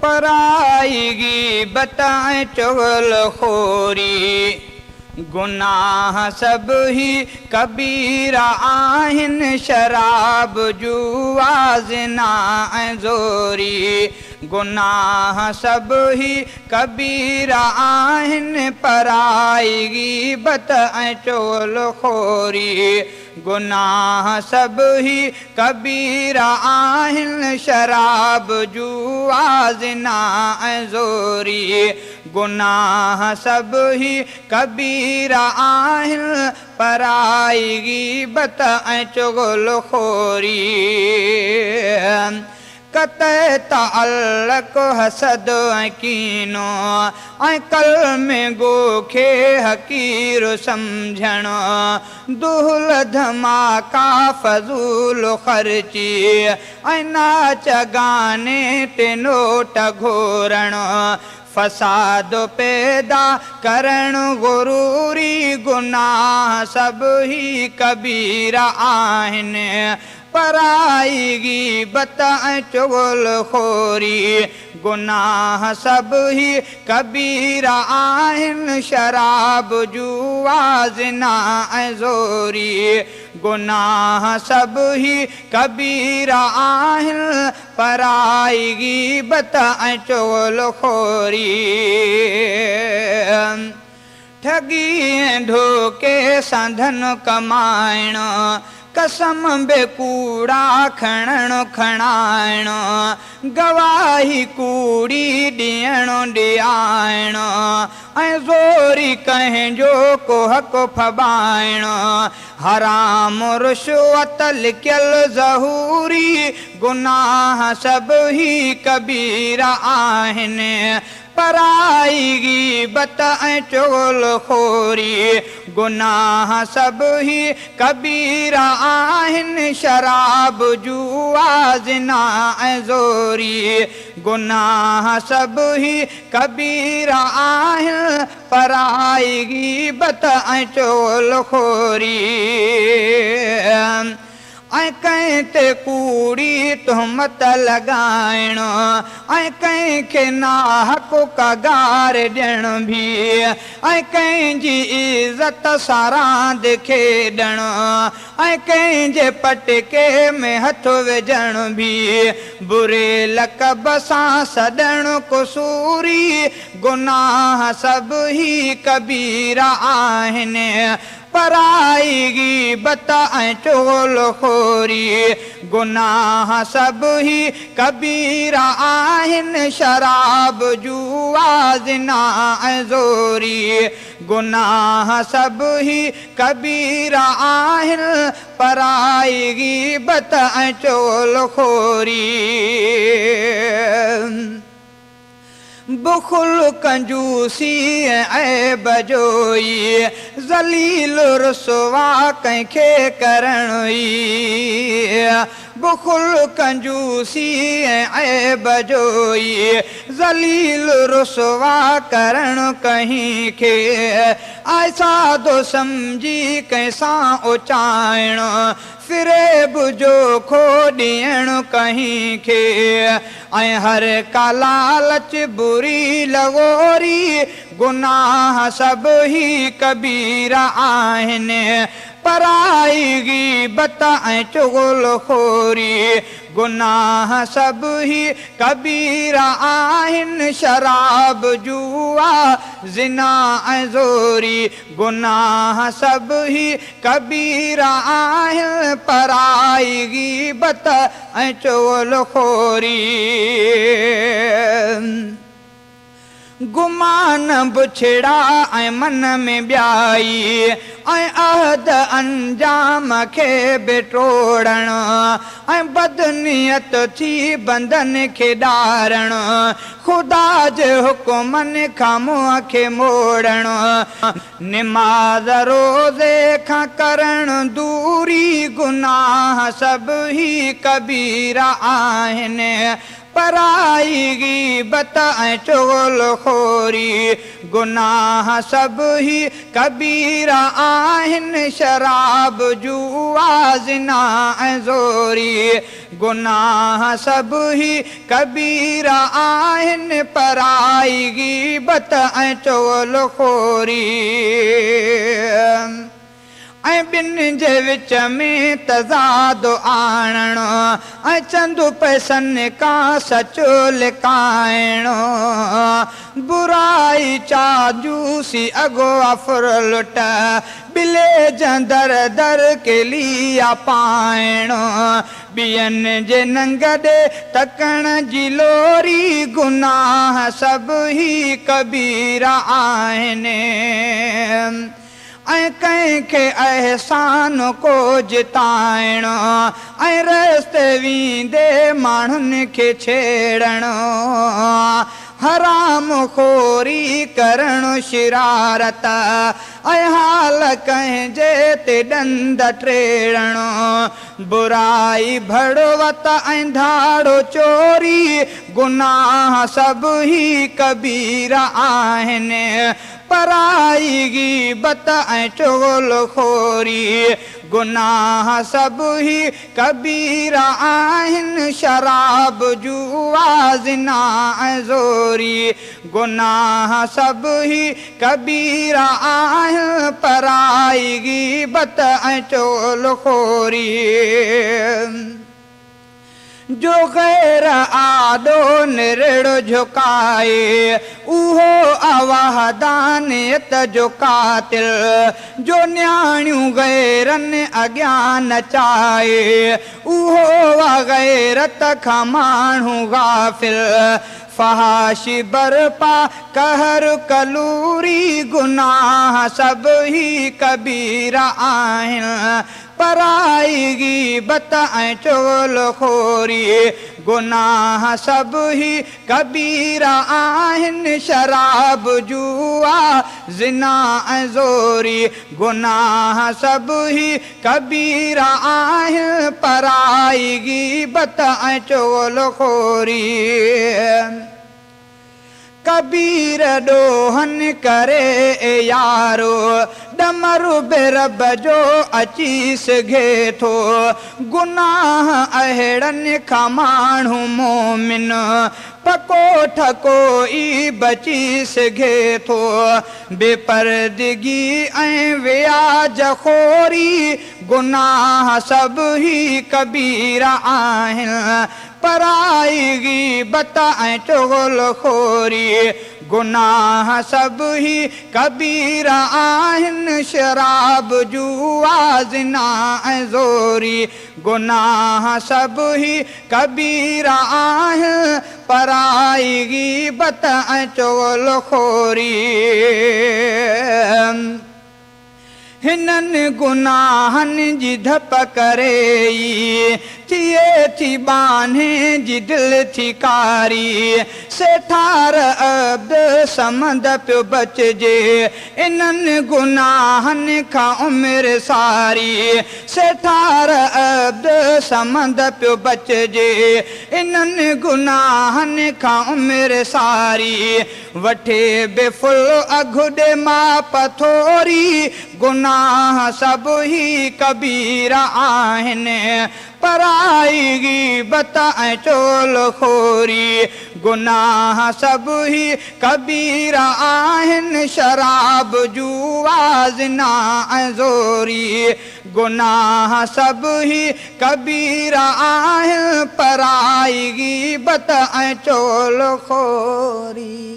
پرائي غيبت ۽ چغل خوري، گناهه سڀ هي ڪبيرا آهن، شراب، جوا، زنا ۽ زوري، گناهه سڀ هي ڪبيرا آهن، پرائي غيبت ۽ چغل خوري، گناهه سڀ هي ڪبيرا آهن، شراب، جوا، زنا ۽ زوري، گناهه سڀ هي ڪبيرا آهن، پرائي غيبت ۽ چغل خوري. قطع تعلق، حسد ۽ ڪينو، ۽ ڪلمي گو کي حقير سمجهڻ، دهل ڌماڪا، فضول خرچي ۽ ناچ گاني تي نوٽ گهورڻ، فساد پيدا ڪرڻ غروري، گناهه سڀ هي ڪبيرا آهن، پرائي غيبت ۽ چغل خوري، گناهه سڀ هي ڪبيرا آهن، شراب، جوا، زنا ۽ زوري، گناهه سڀ هي ڪبيرا آهن، پرائي غيبت ۽ چغل خوري. ٺڳي ۽ ڌوڪي سان ڌن ڪمائڻ، قسم به ڪوڙا کڻڻ کڻائڻ، گواهي ڪوڙي ڏيڻ ڏيائڻ، ۽ زوري ڪنهن جو ڪو حق ڦٻائڻ، حرام رشوت لڪيل ظهوري، گناهه سڀ هي ڪبيرا آهن، پرائي غيبت ۽ چغل خوري، گناهه سڀ هي ڪبيرا آهن، شراب، جوا، زنا ۽ زوري، گناهه سڀ هي ڪبيرا آهن، پرائي غيبت ۽ چغل خوري. ۽ ڪنهن تي ڪوڙي تهمت لڳائڻ، ۽ ڪنهن کي ناحق ڪا گار ڏيڻ به، ۽ ڪنهن جي عزت سان راند کيڏڻ، ۽ ڪنهن جي پٽڪي ۾ هٿ وجهڻ به، بري لقب سان سڏڻ قصوري، گناهه سڀ هي ڪبيرا آهن، پرائي غيبت ۽ چغل خوري، گناهه سڀ هي ڪبيرا آهن، شراب، جوا، زنا ۽ زوري، گناهه سڀ هي ڪبيرا آهن، پرائي غيبت ۽ چغل خوري. بخل، ڪنجوسي ۽ عيب جوئي، ذليل رسوا ڪنهن کي ڪرڻ ئي، بخل، ڪنجوسي ۽ عيب جوئي، ذليل رسوا ڪرڻ ڪنهن کي، آء سادو سمجهي ڪنهن سان اچائڻ، فريب جو کو ڏيڻ ڪنهن کي، ۽ هر ڪا لالچ بري لغوري، گناهه سڀ هي ڪبيرا آهن، پرائي غيبت ۽ چغل خوري، گناهه سڀ هي ڪبيرا آهن، شراب، جوا، زنا ۽ زوري، گناهه سڀ هي ڪبيرا آهن، پرائي غيبت ۽ چغل خوري. گمان بڇڙا ۽ من ۾ ٻيائي، ۽ عهد انجام کي به ٽوڙڻ، ۽ بدنيت ٿي بندن کي ڏارڻ، خدا جي حڪمن کان منهن کي موڙڻ، نماز روزي کان ڪرڻ دوري، گناهه سڀ هي ڪبيرا آهن، پرائي غيبت ۽ چغل خوري، گناهه سڀ هي ڪبيرا آهن، شراب، جوا، زنا ۽ زوري، گناهه سڀ هي ڪبيرا آهن، پرائي غيبت ۽ چغل خوري. ۽ ٻن جي وچ ۾ تضاد آڻڻ ۽ چند پئسن کان سچ لڪائڻ، برائي چاپلوسي اغوا ڦرلٽ، ٻلي جندر در ڪليا پائڻ، ٻين جي ننگ ڏي تڪڻ جي لوري، گناهه سڀ هي ڪبيرا آهن. ۽ ڪنهن کي احسان ڪو جتائڻ ۽ رستي ويندي ماڻهن کي ڇيڙڻ، حرام خوري ڪرڻ، شرارت ۽ حال ڪنهن جي تي ڏند ٽيڙڻ، برائي ڀڙوت ۽ ڌاڙو چوري، گناهه سڀ هي ڪبيرا آهن. پرائي غيبت ۽ چغل خوري، گناهه سڀ هي ڪبيرا آهن. شراب جوا زنا ۽ زوري، گناهه سڀ هي ڪبيرا آهن. پرائي غيبت ۽ چغل خوري، جو غير آڏو نرڙ جهڪائي اهو وحدانيت جو قاتل، جو نياڻيون غيرن اڳيان نچائي اهو غيرت کان ماڻهو غافل، فحاشي برپا قهر ڪلوري، گناهه سڀ هي ڪبيرا آهن. پرائي غيبت ۽ چغل خوري، گناهه سڀ هي ڪبيرا آهن. شراب جوا زنا ۽ زوري، گناهه سڀ هي ڪبيرا آهن. پرائي غيبت ۽ چغل خوري، ڪبير ڏوهن ڪري يارو ڏمر به رب جو اچي سگهي ٿو. گناهه اهڙن کان ماڻهو مومن پڪو ٺڪو ئي بچي سگهي ٿو. بيپردگي ۽ وياج خوري، گناهه سڀ هي ڪبيرا آهن. پرائي غيبت ۽ چغل خوري، گناهه سڀ هي ڪبيرا آهن. شراب جوا زنا ۽ زوري، گناهه سڀ هي ڪبيرا آهن. پرائي غيبت ۽ چغل خوري، هنن گناهن جي ڌپ ڪري ٿئي ٿي ٻانهي جي دل ٿي ڪاري. سيٺار عبد الصمد پيو بچجي انهن گناهن کان عمر ساري. سيٺار عبد الصمد پيو بچجي انهن گناهن کان عمر ساري. وٺي به فل اگهه ڏي ماپ ٿوري، گناهه سڀ هي ڪبيرا آهن. پرائي غيبت ۽ چغل خوري، گناهه سڀ هي ڪبيرا آهن. شراب جوا زنا ۽ زوري، گناهه سڀ هي ڪبيرا آهن. پرائي غيبت ۽ چغل خوري.